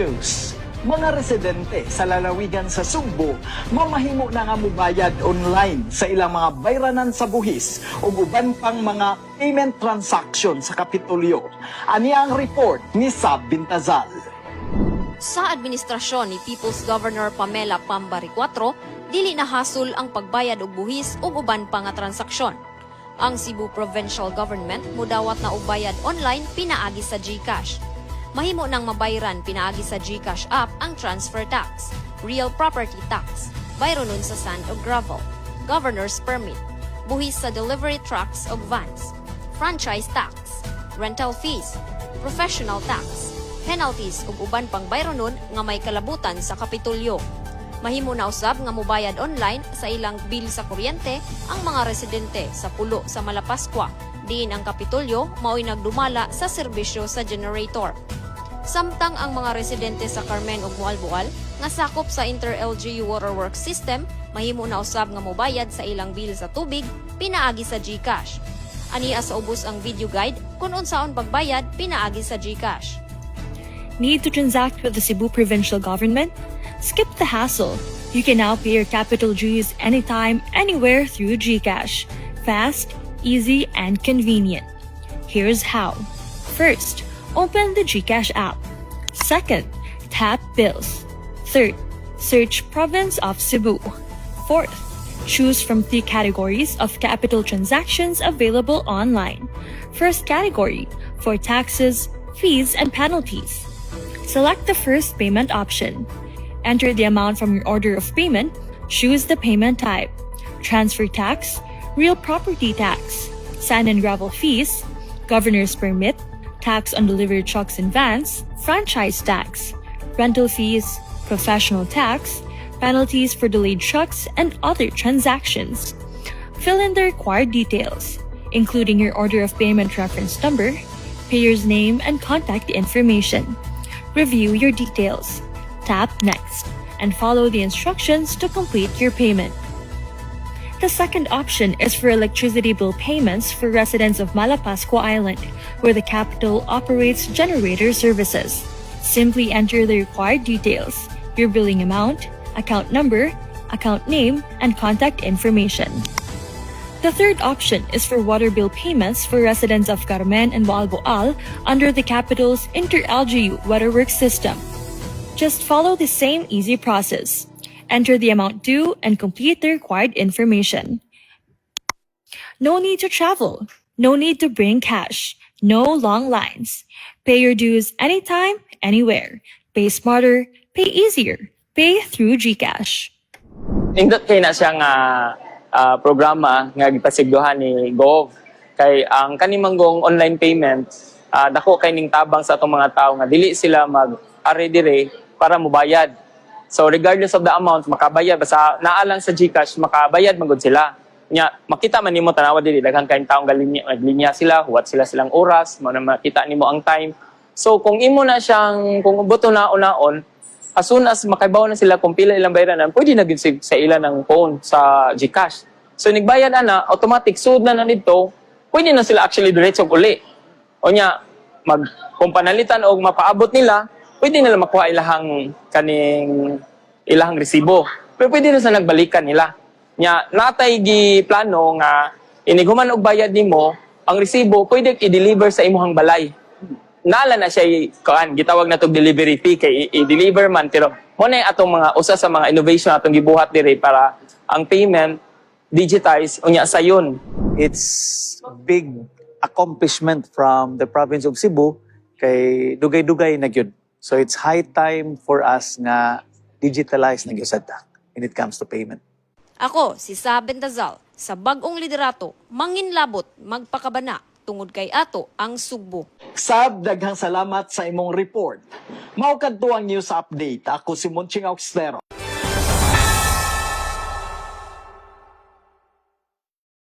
News. Mga residente sa lalawigan sa Sugbo mamahimo na nga mubayad online sa ilang mga bayranan sa buhis ug uban pang mga payment transaction sa Kapitolyo. Ani ang report ni Sab Bintazal. Sa administrasyon ni People's Governor Pamela Pam Baricuatro, dili na hasol ang pagbayad og buhis ug uban pa nga transaksyon. Ang Cebu Provincial Government mudawat na og bayad online pinaagi sa GCash. Mahimo nang mabayran pinaagi sa GCash app ang transfer tax, real property tax, bayronon sa sand o gravel, governor's permit, buhis sa delivery trucks o vans, franchise tax, rental fees, professional tax, penalties ug uban pang bayronon nga may kalabutan sa Kapitolyo. Mahimo na usab nga mobayad online sa ilang bill sa kuryente ang mga residente sa pulo sa Malapascua. Diin ang Kapitolyo mao'y nagdumala sa serbisyo sa generator. Samtang ang mga residente sa Carmen ug Moalboal nga sakop sa Inter-LGU Waterworks System, mahimo na usab nga mobayad sa ilang bill sa tubig pinaagi sa GCash. Ania sa ubos ang video guide kung unsaon pagbayad pinaagi sa GCash. Need to transact with the Cebu Provincial Government? Skip the hassle. You can now pay your capital dues anytime, anywhere through GCash. Fast, easy, and convenient. Here's how. First, open the GCash app. Second, tap Bills. Third, search Province of Cebu. Fourth, choose from three categories of capital transactions available online. First category, for taxes, fees, and penalties. Select the first payment option. Enter the amount from your order of payment. Choose the payment type: transfer tax, real property tax, sand and gravel fees, governor's permit, tax on delivery trucks and vans, franchise tax, rental fees, professional tax, penalties for delayed trucks, and other transactions. Fill in the required details, including your order of payment reference number, payer's name, and contact information. Review your details. Tap Next and follow the instructions to complete your payment. The second option is for electricity bill payments for residents of Malapascua Island, where the capital operates generator services. Simply enter the required details: your billing amount, account number, account name, and contact information. The third option is for water bill payments for residents of Carmen and Moalboal under the capital's Inter-LGU Waterworks System. Just follow the same easy process. Enter the amount due and complete the required information. No need to travel. No need to bring cash. No long lines. Pay your dues anytime, anywhere. Pay smarter, pay easier. Pay through GCash. Nindot kay na siya nga programa nga gipasigduhan ni Gov. Kay ang kanimanggong online payment, dako kay ning tabang sa atong mga tao nga dili sila mag ari dire para mobayad. So regardless of the amount, makabayad basta naa lang sa GCash, makabayad man gud sila. Nya makita man nimo, tanawa dili, daghan kayong taong galinya, naglinya sila, huwat sila silang oras, mao na makita nimo ang time. So kung imo na siyang kung buto na unaon, as soon as makaibaw na sila kung pila ilang bayranan, pwede na gyud sa ila ng phone sa GCash. So nigbayad ana, automatic sud na na nito, pwede na sila actually diretso uli. O nya mag kung panalitan og mapaabot nila, pwede nila makuha ilahang kaning ilahang resibo. Pero pwede na sa nagbalikan nila. Nya natay gi plano nga inig human og bayad nimo, ang resibo pwede i-deliver sa imuhang balay. Nala na siya kuan, gitawag na tog delivery fee kay i-deliver man, pero mo na yung atong mga usa sa mga innovation atong gibuhat diri para ang payment digitize unya sayon. It's big accomplishment from the province of Cebu kay dugay-dugay na gyud. So it's high time for us nga digitalize na gyud sad ta when it comes to payment. Ako, si Sab Bentazal, sa bag-ong liderato, manginlabot, magpakabana, tungod kay ato ang Sugbo. Sab, daghang salamat sa imong report. Mao kadto ang news update. Ako si Monching Augstero.